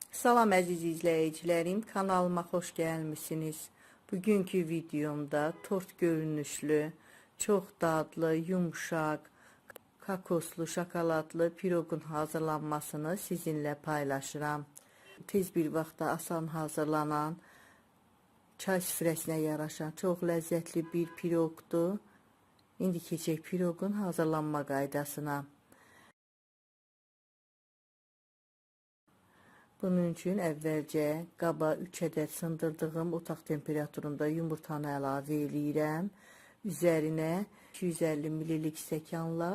Salam əziz izləyicilərim, kanalıma xoş gəlmisiniz. Bugünkü videomda tort görünüşlü, çox dadlı, yumşaq, kokoslu, şokoladlı piroqun hazırlanmasını sizinlə paylaşıram. Tez bir vaxtda asan hazırlanan, çay süfrəsinə yaraşan çox ləzzətli bir piroqdur. İndi keçək piroqun hazırlanma qaydasına. Bunun üçün əvvəlcə qaba 3 ədəd sındırdığım otaq temperaturunda yumurtanı əlavə eləyirəm. Üzərinə 250 ml stəkanla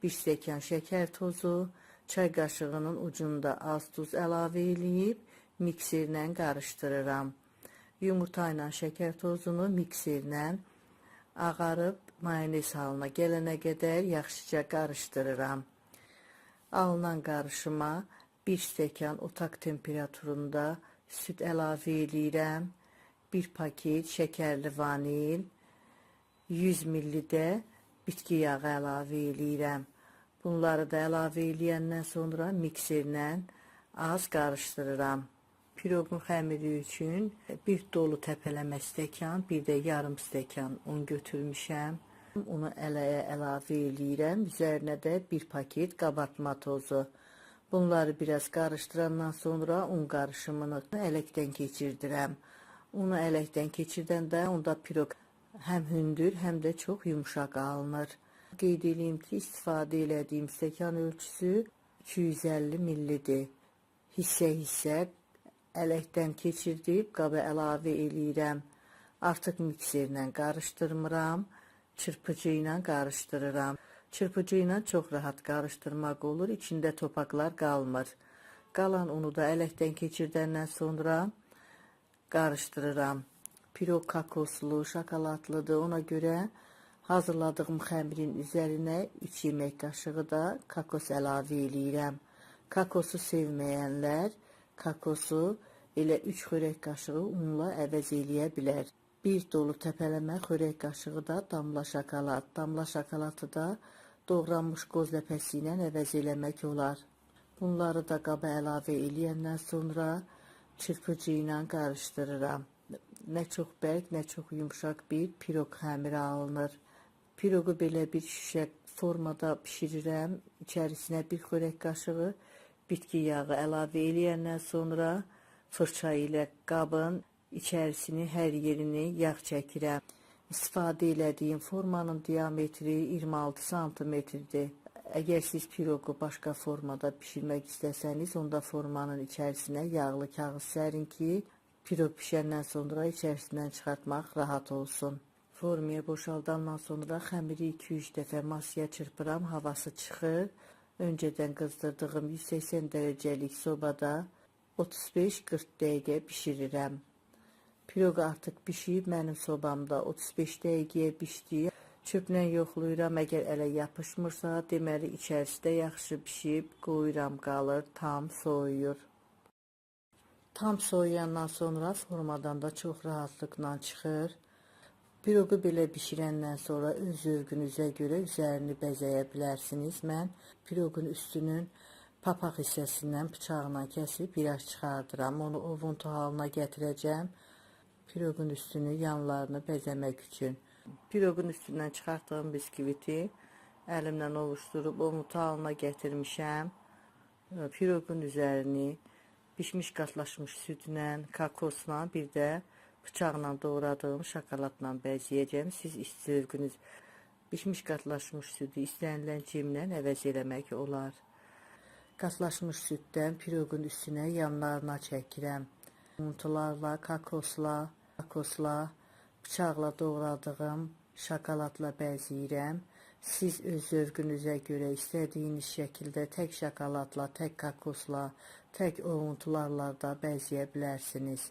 1 stəkan şəkər tozu, çay qaşığının ucunda az duz əlavə eləyib mikserlə qarışdırıram. Yumurta ilə şəkər tozunu mikserlə ağarıb mayonez halına gələnə qədər yaxşıca qarışdırıram. Alınan qarışıma 1 stəkan otaq temperaturunda süd əlavə eləyirəm. 1 paket şəkərli vanil, 100 ml də bitki yağı əlavə eləyirəm. Bunları da əlavə eləyəndən sonra mikserlə az qarışdırıram. Piroqun xəmiri üçün bir dolu təpələmə stəkan, bir də yarım stəkan un götürmüşəm. Unu ələyə əlavə eləyirəm. Üzərinə də bir paket qabartma tozu. Bunları biraz qarışdırandan sonra un qarışımını ələkdən keçirdirəm. Unu ələkdən keçirdəndə onda piroq həm hündür, həm də çox yumşaq alınır. Qeyd eləyim ki, istifadə elədiyim stəkan ölçüsü 250 millidir. Hissə-hissə ələkdən keçirdib qaba əlavə eləyirəm. Artıq mikserlə qarışdırmıram, çırpıcı ilə qarışdırıram. Çırpıcı ilə çox rahat qarışdırmaq olur, içində topaqlar qalmır. Qalan unu da ələkdən keçirdəndən sonra qarışdırıram. Piroq kokoslu, şokoladlıdır. Ona görə hazırladığım xəmirin üzərinə 3 yemək qaşığı da kokos əlavə eləyirəm. Kokosu sevməyənlər kokosu elə 3 xörək qaşığı unla əvəz eləyə bilər. Bir dolu təpələmə xörək qaşığı da damla şokolad. Damla şokoladı da doğranmış qoz ləpəsi ilə əvəz eləmək olar. Bunları da qaba əlavə eləyəndən sonra çırpıcı ilə qarışdırıram. Nə çox bərk, nə çox yumşaq bir piroq xəmiri alınır. Piroqu belə bir şüşə formada bişirirəm. İçərisinə bir xörək qaşığı bitki yağı əlavə eləyəndən sonra fırça ilə qabın içərisini, hər yerini yağ çəkirəm. İstifadə elədiyim formanın diametri 26 santimetrdir. Əgər siz piroqu başqa formada bişirmək istəsəniz, onda formanın içərisinə yağlı kağız sərin ki, piroq bişəndən sonra içərisindən çıxartmaq rahat olsun. Formaya boşaldandan sonra xəmiri 2-3 dəfə masaya çırpıram, havası çıxır. Öncədən qızdırdığım 180 dərəcəlik sobada 35-40 dəqiqə bişirirəm. Piroq artıq bişib, mənim sobamda 35 dəqiqəyə bişdi. Çöplə yoxlayıram, əgər ələ yapışmırsa, deməli içərisi də yaxşı bişib, qoyuram, qalır, tam soyuyur. Tam soyuyandan sonra formadan da çox rahatlıqla çıxır. Piroqu belə bişirəndən sonra öz zövqünüzə görə üzərini bəzəyə bilərsiniz. Mən piroqun üstünün papaq hissəsindən bıçaqla kəsib biraz çıxardıram. Onu ovuntu halına gətirəcəm. Piroqun üstünü, yanlarını bəzəmək üçün. Piroqun üstündən çıxartdığım biskviti əlimlə ovuşdurub ovuntu halına gətirmişəm. Piroqun üzərini bişmiş qatlaşmış südlə, kokosla, bir də bıçaqla doğradığım şokoladla bəzəyəcəm. Siz zövqünüz bişmiş qatlaşmış südü istənilən cemlə əvəz eləmək olar. Qatlaşmış süddən piroqun üstünə yanlarına çəkirəm. Untularla, kokosla, bıçaqla doğradığım şokoladla bəzəyirəm. Siz öz zövqünüzə görə istədiyiniz şəkildə tək şokoladla, tək kokosla, tək ovuntularla da bəzəyə bilərsiniz.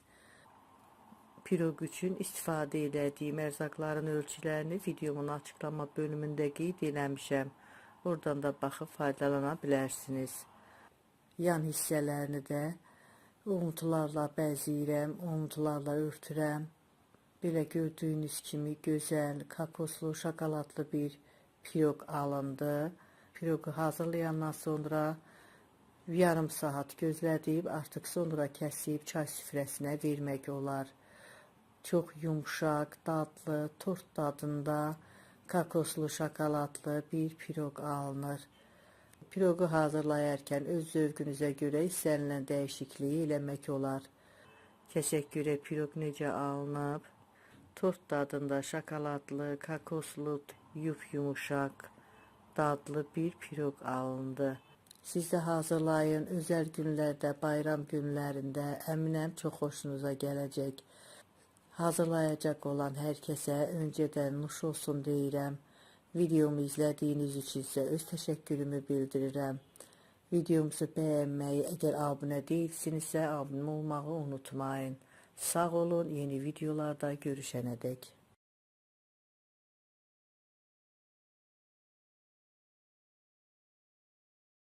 Piroq üçün istifadə elədiyim ərzaqların ölçülərini videomun açıqlama bölümündə qeyd eləmişəm. Oradan da baxıb faydalana bilərsiniz. Yan hissələrini də ovuntularla bəzəyirəm, ovuntularla örtürəm. Belə gördüyünüz kimi gözəl, kokoslu, şokoladlı bir piroq alındı. Piroqu hazırlayandan sonra Yarım saat gözlədib, artıq sonra kəsib çay süfrəsinə vermək olar. Çox yumşaq, dadlı, tort dadında kokoslu, şokoladlı bir piroq alınır. Piroqu hazırlayarkən öz zövqünüzə görə istənilən dəyişikliyi eləmək olar. Kəsək görə piroq necə alınıb? Tort dadında şokoladlı, kokoslu, yup-yumuşaq, dadlı bir piroq alındı. Siz də hazırlayın. Özəl günlərdə, bayram günlərində əminəm çox xoşunuza gələcək. Hazırlayacaq olan hər kəsə öncədən nuş olsun deyirəm. Videomu izlədiyiniz üçün isə öz təşəkkürümü bildirirəm. Videomuzu bəyənməyi, əgər abunə deyilsinizsə, abunə olmağı unutmayın. Sağ olun, yeni videolarda görüşənədək.